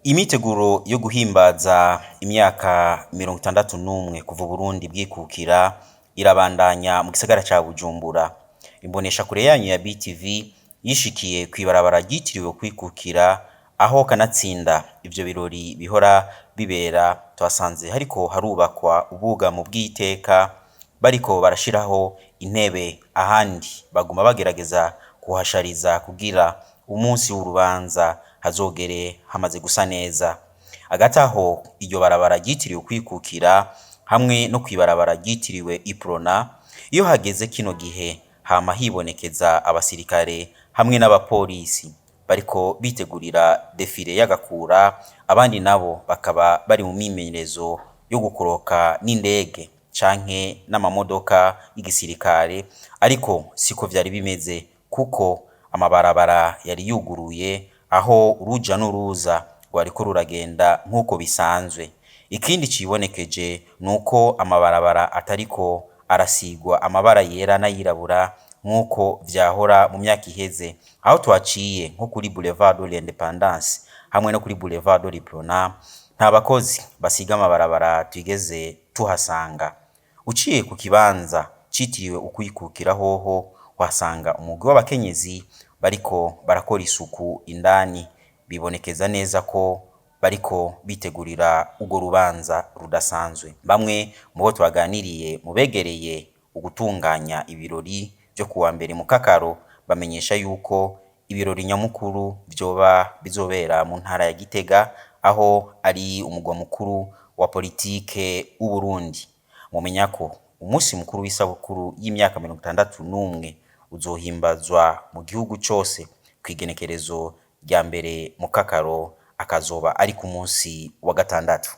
Imyiteguro yo guhimbaza imyaka 61 kuva Uburundi bwikukira irabandanya mu gisagara ca Bujumbura. Imboneshakure yanyu ya BTV yishikiye kw'ibarabara ryitiriwe kwikukira aho kanatsinda ivyo birori bihora bibera, twasanze hariko harubakwa ubwugamo bw'iteka, bariko barashiraho intebe, ahandi baguma bagerageza kuhashariza kugira umunsi w'urubanza hazogere hamaze gusa neza. Hagati aho iryo barabara ryitiriwe kwikukira hamwe no kw'ibarabara ryitiriwe Iprona, iyo hageze kino gihe hama hibonekeza abasirikare hamwe n'abapolisi bariko bitegurira defile y'agakura, abandi nabo bakaba bari mu myimenyerezo yo gukoroka n'indege canke n'amamodoka y'igisirikare, ariko siko vyari bimeze kuko amabarabara yari yuguruye aho uruja n'uruza rwariko ruragenda nk'uko bisanzwe. Ikindi cibonekeje nuko amabarabara atariko arasigwa amabara yera n'ayirabura nk'uko vyahora mu myaka iheze, aho twaciye nko kuri Boulevard de l'Independance hamwe no kuri Boulevard de l'Iprona, nta bakozi basiga amabarabara twigeze tuhasanga. Uciye ku kibanza citiriwe ukwikukira hoho uhasanga umugwi w'abakenyezi bariko barakora isuku indani, bibonekeza neza ko bariko bitegurira urwo rubanza rudasanzwe. Bamwe mubo twaganiriye mu begereye ugutunganya ibirori vyo kuwa mbere Mukakaro bamenyesha yuko ibirori nyamukuru vyoba bizobera mu ntara ya Gitega, aho ari umugwa mukuru wa politike w'Uburundi. Mwomenya ko umunsi mukuru w'isabukuru y'imyaka 61 uzohimbazwa mu gihugu cose kw'igenekerezo rya mbere Mukakaro, akazoba ari ku munsi wa gatandatu.